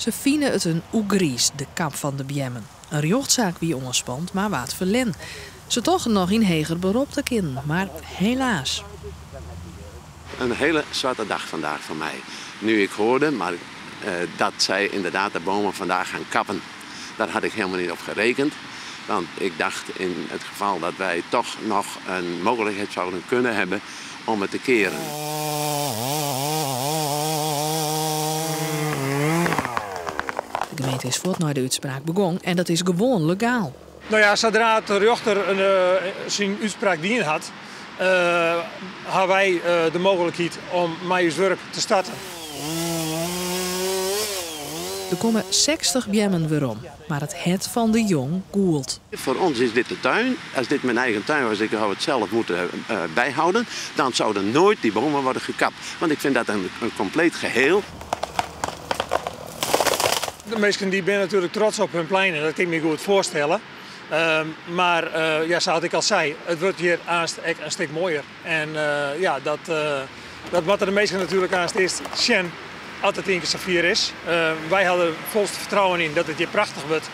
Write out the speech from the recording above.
Se fine it in oergriis, de kap fan de beammen. In rjochtsaak wie oanspand, mar waard ferlern. Se tochten noch yn heger berop te kinnen, mar helaas. Een hele zwarte dag vandaag voor mij. Nu ik hoorde maar, dat zij inderdaad de bomen vandaag gaan kappen. Daar had ik helemaal niet op gerekend. Want ik dacht in het geval dat wij toch nog een mogelijkheid zouden kunnen hebben om het te keren. De gemeente is fuort nei de útspraak begûn en dat is gewoan legaal. No ja, sadree't de rjochter syn útspraak dien hat, hawwe wy de mooglikheid om mei ús wurk te starten. Der komme 60 beammen werom, mar it hert fan De Jong gûlt. Voor ons is dit de tuin. Als dit mijn eigen tuin was, ik zou het zelf moeten bijhouden. Dan zouden nooit die bomen worden gekapt. Want ik vind dat een compleet geheel. De minsken dy binne natuerlik trots op hun plein en dat kin ik my goed foarstelle. Mar ja, sa't ik al sei, it wurdt hjir aanst ek in stik moaier. En ja, dat moatte de minsken natuerlik aanst earst sjen as it ienkear safier is. Wy hawwe der folste fertrouwen yn dat it hjir prachtich wurdt.